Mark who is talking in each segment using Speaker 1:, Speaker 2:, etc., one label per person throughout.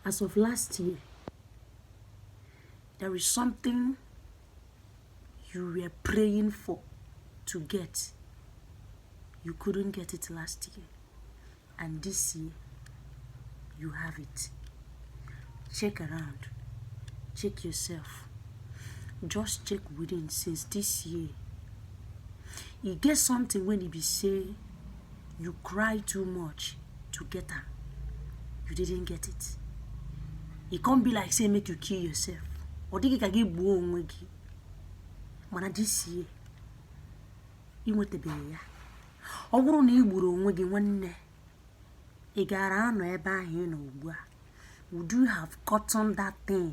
Speaker 1: As of last year, there is something you were praying for to get. You couldn't get it last year, and this year you have it. Check around, check yourself. Just check within. Since this year, e get something when e be say you cry too much to get am, you didn't get it. E come be like say make you kill yourself. Ọ dịghị ka gị gbuo onwe gị, mana this year ị nwetabeghị ya. Ọ bụrụ na ị gburu onwe gị, nwanne, ị gara anọ ebe ahụ ị nọ ugbu a? Would you have gotten that thing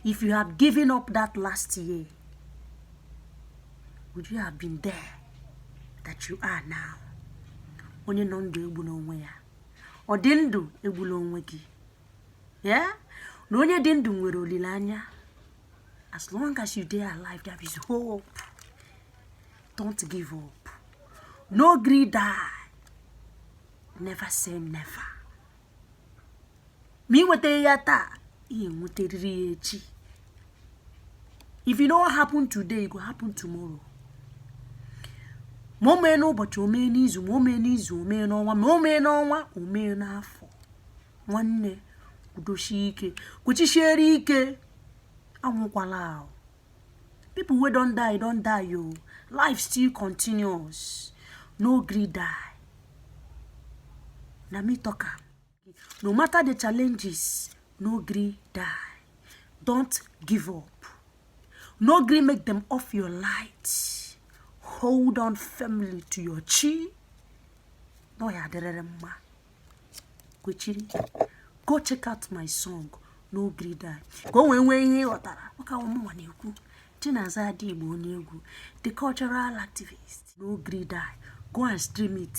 Speaker 1: if you had given up that last year? Would you have been there that you are now? Onye nọ ndụ egbula onwe ya. Ọ dị ndụ, egbula onwe gị ya. Na onye dị ndụ nwere olileanya. As long as you dey alive, there is hope. Don't give up. No gree die. Never say never. Ma ị nwetaghị ya taa, ị enwetarịrị ya echi. If e no happen today, e go happen tomorrow. Ma o mee n'ụbọchị, o mee n'izu. Ma o mee n'izu, o mee n'ọnwa. Ma o mee n'ọnwa, o mee n'afọ. Nwanne, kwudosie ike, kwechisiere ike, anwụkwala ahụ. People wey don die don die o. Life still continues. No gree die. Na me talk am. No matter the challenges, no gree die. Don't give up. No gree make dem off your light. Hold on firmly to your chi. Na ọ ya adịrịrị mma. Kwechiri. Go check out my song "No Gree Die" ka o wee nwee ihe ị ghọtara. Ọ ka ụmụnwa na-ekwu, Chinaza Adigbo, onye egwu, the cultural activist. "No Gree Die", go and stream it.